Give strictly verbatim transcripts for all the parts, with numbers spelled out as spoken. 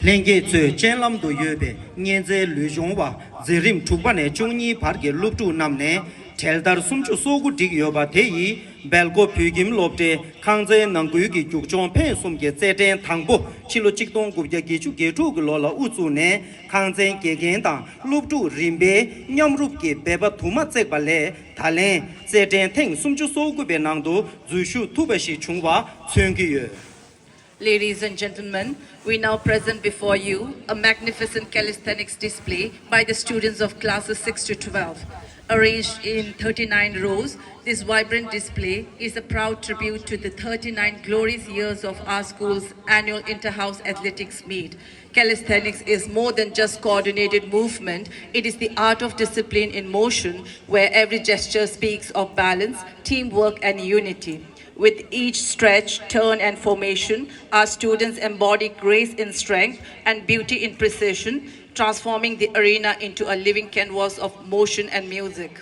ལྷན་རྒྱས་ཚོའི་སྤྱན་ལམ་དུ་ཡོད་པའི་གཉན་ཚད་ལུས་སྦྱོང་བ་འཛིན་རིམ་དྲུག་པ་ནས་བཅུ་གཉིས་བར་གྱི་སློབ་ཕྲུག་རྣམས་ནས་གྲལ་སྟར་སུམ་ཅུ་སོ་དགུ་བསྒྲིགས་ཡོད་པ་དེ་ཡིས་སྦེལ་ཀོབ་བོད་ཁྱིམ་སློབ་གྲྭའི་ཁང་ཚན་ནང་ཁུལ་གྱི་རྒྱུག་མཆོང་འཕེན་གསུམ་གྱི་རྩེད་འགྲན་དང་པོ་ཕྱི་ལོ་ཆིག་སྟོང་དགུ་བརྒྱ་བརྒྱད་ཅུ་གྱ་དྲུག་གི་ལོ་ལ་དབུ་བཙུགས་ནས་ཁང་ཚན་དགེ་རྒན་དང་སློབ་ཕྲུག་རིམ་པས་མཉམ་རུབ་ཀྱིས་འབད་པ་དུ་མ་བརྩེགས་པ་ལས་ད་ལན་རྩེད་འགྲན་ཐེངས་སུམ་ཅུ་སོ་དགུ་པའི་ནང་དུ་འཛུལ་ཞུགས་ཐུབ་པ་ཞིག་བྱུང་བ་མཚོན་གྱི་ཡོད། Ladies and gentlemen, we now present before you a magnificent calisthenics display by the students of classes six to twelve. Arranged in thirty-nine rows, this vibrant display is a proud tribute to the thirty-nine glorious years of our school's annual inter-house athletics meet. Calisthenics is more than just coordinated movement, it is the art of discipline in motion, where every gesture speaks of balance, teamwork, and unity. With each stretch, turn, and formation, our students embody grace in strength and beauty in precision, transforming the arena into a living canvas of motion and music.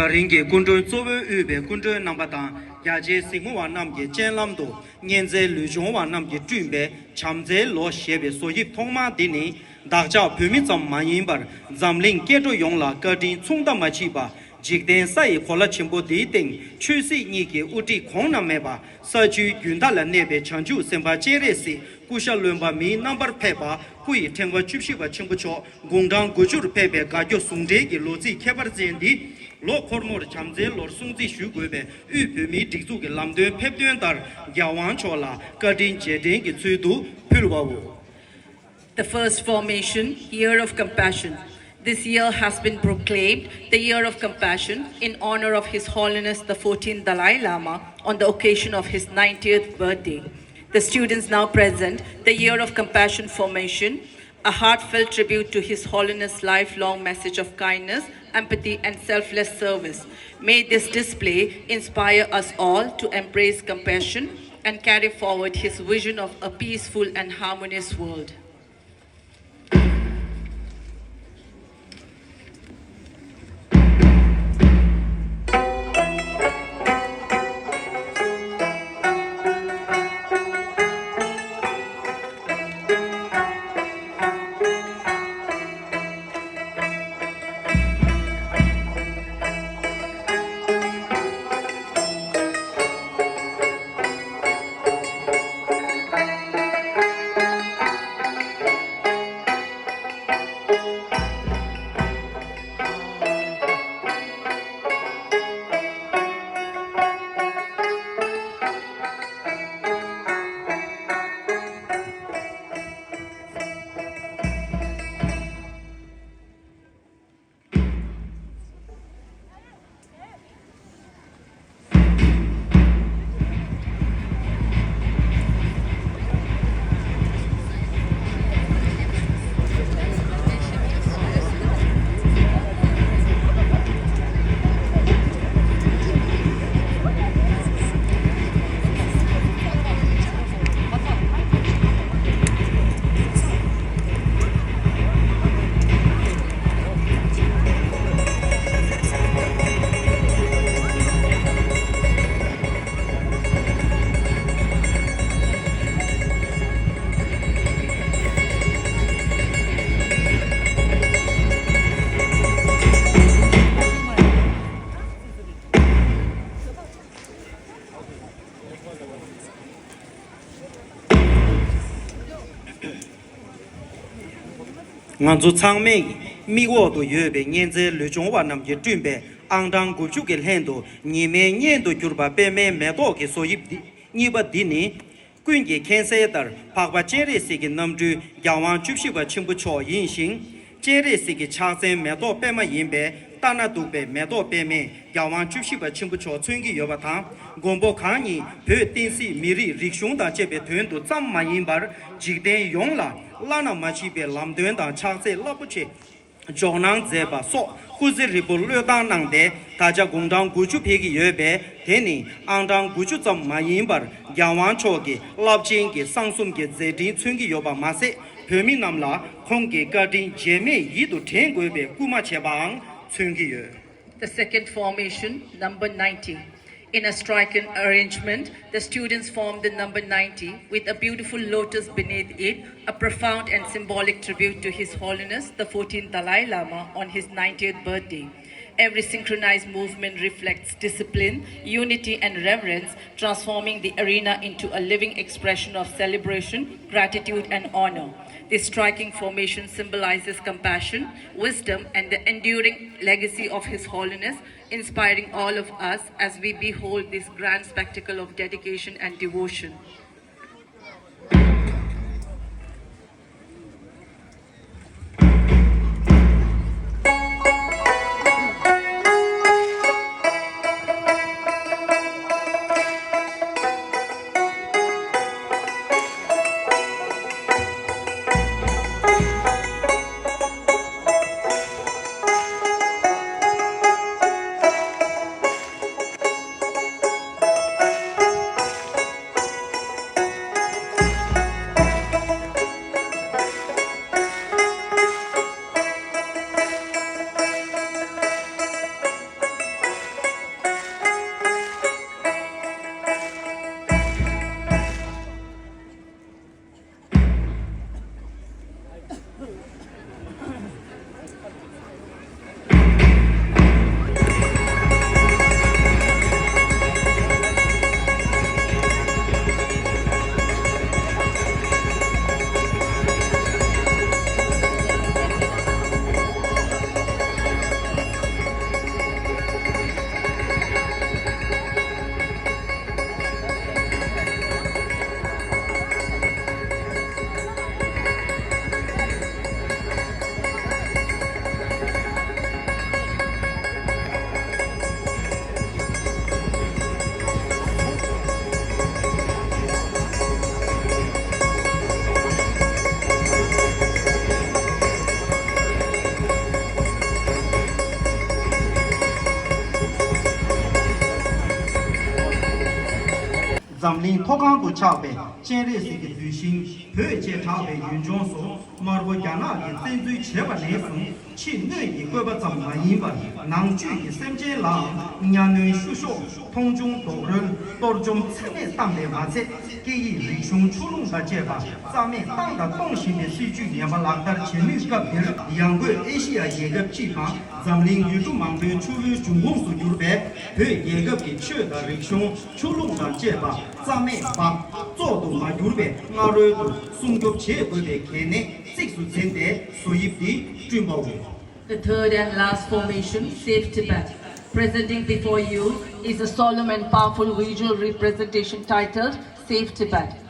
ད་རིང་གི་སྐུ་མགྲོན་གཙོ་བོས་དབུས་པའི་སྐུ་མགྲོན་རྣམ་པ་དང་། རྒྱ་ཆེའི་གཟིགས་མོ་བ་རྣམས་ཀྱི་སྤྱན་ལམ་དུ། གཉན་ཚའི་ལུས་སྦྱོང་བ་རྣམས་ཀྱིས་བསྐྲུན་པའི་བྱམས་བརྩེའི་ལོ་ཞེས་པའི་བཟོ་དབྱིབས་ཐོག་མ་འདི་ནི། བདག་ཅག་བོད་མི་ཙམ་མ་ཡིན་པར། འཛམ་གླིང་སྐྱེ་འགྲོ་ཡོངས་ལ་བཀའ་དྲིན་མཚུངས་ཟླ་མ་མཆིས་པ། འཇིག་རྟེན་ས་ཡི་གོ་ལ་ཆེན་པོ་འདིའི་སྟེང་། ཆོས་སྲིད་གཉིས་ཀྱི་དབུ་ཁྲིད་གོང་ན་མེད་པ། ས་བཅུའི་རྒྱུན་མཐའ་ལ་གནས་པའི་བྱང་ཆུབ་སེམས་དཔའ་སྤྱན་རས་གཟིགས། སྐུ་ཤ་རློན་པ་མིའི་རྣམ་པར་ཕེབས་པ། སྐུ་ཡི་ཕྲེང་བ་བཅུ་བཞི་པ་ཆེན་པོ་མཆོག་དགུང་གྲངས་དགུ་བཅུར་ཕེབས་པའི་དགའ་སྐྱོ་ཟུང་འབྲེལ་གྱི་ལོ་ཚིགས་ཁྱད་པར་ཅན་འདི། ལོ་འཁོར་མོར་བྱམས་བརྩེའི་ལོར་སྲུང་བརྩི་ཞུ་དགོས་པའི་དབུས་བོད་མིའི་སྒྲིག་འཛུགས་ཀྱི་ལམ་སྟོན་ཕེབས་དོན་ལྟར། རྒྱལ་དབང་མཆོག་ལ་བཀའ་དྲིན་རྗེས་དྲན་གྱི་ཚུལ་དུ་ཕུལ་བའོ། The first formation, Year of Compassion. This year has been proclaimed the Year of Compassion in honor of His Holiness the fourteenth Dalai Lama on the occasion of his ninetieth birthday. The students now present the Year of Compassion formation, a heartfelt tribute to His Holiness' lifelong message of kindness, empathy, and selfless service. May this display inspire us all to embrace compassion and carry forward his vision of a peaceful and harmonious world. ང་ཚོ་ཚང་མས་མིག་འོག་ཏུ་ཡོད་པའི་གཉན་ཚའི་ལུས་སྦྱོང་བ་རྣམས་ཀྱིས་བསྐྲུན་པའི་ཨང་གྲངས་དགུ་བཅུ་གི་ལྷན་དུ་ཉི་མའི་གཉེན་དུ་གྱུར་པ་པདྨའི་མེ་ཏོག་གི་བཟོ་དབྱིབས་འདི་གཉིས་པ་འདི་ནི། ཀུན་གྱིས་མཁྱེན་གསལ་ལྟར་འཕགས་པ་སྤྱན་རས་གཟིགས་ཀྱི་རྣམ་སྤྲུལ་རྒྱལ་དབང་བཅུ་བཞི་པ་ཆེན་པོ་མཆོག་ཡིན་ཞིང་། སྤྱན་རས་གཟིགས་ཀྱི་ཕྱག་མཚན་མེ་ཏོག་པདྨ་ཡིན་པས། ལྟ་ན་སྡུག་པའི་མེ་ཏོག་པདྨས་རྒྱལ་དབང་བཅུ་བཞི་པ་ཆེན་པོ་མཆོག་མཚོན་གྱི་ཡོད་པ་དང་། མགོན་པོ་གང་ཉིད་བོད་བསྟན་སྲིད་མི་རིགས་རིག་གཞུང་དང་བཅས་པའི་དོན་དུ་ཙམ་མ་ཡིན་པར། འཇིག་རྟེན་ཡོངས་ལ་བླ་ན་མ་མཆིས་པའི་ལམ་སྟོན་དང་ཕྱག་འཚལ་རླབས་པོ་ཆེ་འཇོག་གནང་མཛད་པ་སོགས་སྐུ་ཚེ་ཧྲིལ་པོར་བློས་བཏང་གནང་སྟེ། ད་ཆ་དགུང་གྲངས་དགུ་བཅུ་ཕེབས་ཀྱི་ཡོད་པས། དེ་ནི་ཨང་གྲངས་དགུ་བཅུ་ཙམ་མ་ཡིན་པར། རྒྱལ་དབང་མཆོག་གི་རླབས་ཆེན་གྱི་གསང་གསུམ་གྱི་མཛད་འཕྲིན་མཚོན་གྱི་ཡོད་པ་མ་ཟད། བོད་མི་རྣམས་ལ་ཁོང་གི་བཀའ་དྲིན་རྗེས་མེད་ཡིད་དུ་དྲན་དགོས་པའི་སྐུལ་མ་བྱས་པའང་མཚོན་གྱི་ཡོད། The second formation, number ninety. In a striking arrangement, the students formed the number ninety with a beautiful lotus beneath it, a profound and symbolic tribute to His Holiness the fourteenth Dalai Lama on his ninetieth birthday. Every synchronized movement reflects discipline, unity, and reverence, transforming the arena into a living expression of celebration, gratitude, and honor. This striking formation symbolizes compassion, wisdom, and the enduring legacy of His Holiness, inspiring all of us as we behold this grand spectacle of dedication and devotion. འཛམ་གླིང་མཐོ་སྒང་དུ་ཆགས་པའི་སྤྱན་རས་གཟིགས་ཀྱི་གདུལ་ཞིང་བོད་ཅེས་གྲགས་པའི་ཡུལ་ལྗོངས་སུ། དམར་པོ་རྒྱ་ནག་གིས་བཙན་འཛུལ་བྱས་པ་ནས་བཟུང་ཕྱི་སྣོད་ཀྱི་བཀོད་པ་ཙམ་མ་ཡིན་པར་ནང་བཅུད་ཀྱི་སེམས་ཅན་ལའང་གཉའ་གནོན་བཤུ་གཞོག་མཐོང་ཆུང་རྡོག་རོལ་གཏོར་བཅོམ་ཚད་མེད་བཏང་བས་མ་ཚད། སྐད་ཡིག་རིག་གཞུང་ཆོས་ལུགས་དང་བཅས་པ་རྩ་མེད་བཏང་དང་གཏོང་བཞིན་པའི་སྲིད་བྱུས་ངན་པ་ལག་བསྟར་བྱེད་མུས་སྐབས་འདིར། ཡང་སྒོས་ཨེ་ཤི་ཡ་རྒྱལ་ཁབ་སྤྱི་དང་འཛམ་གླིང་ཡུལ་གྲུ་མང་པོའི་ཆུ་བོའི་འབྱུང་ཁུངས་སུ་གྱུར་པའི་བོད་རྒྱལ་ཁབ་ཀྱི་ཆོས་དང་རིག་གཞུང་ཆོས་ལུགས་དང་བཅས་པ་རྩ་མེད་སྦགས་བཙོག་ཏུ་མ་གྱུར་བའི་སྔ་རོལ་དུ་སྲུང་སྐྱོབ་བྱེད་དགོས་པའི་གལ་གནད་གཙིགས་སུ་འཛིན་ཏེ་བཟོ་དབྱིབས་འདི་བསྐྲུན་པའོ། The third and last formation, Save Tibet. Presenting before you is a solemn and powerful visual representation titled Save Tibet.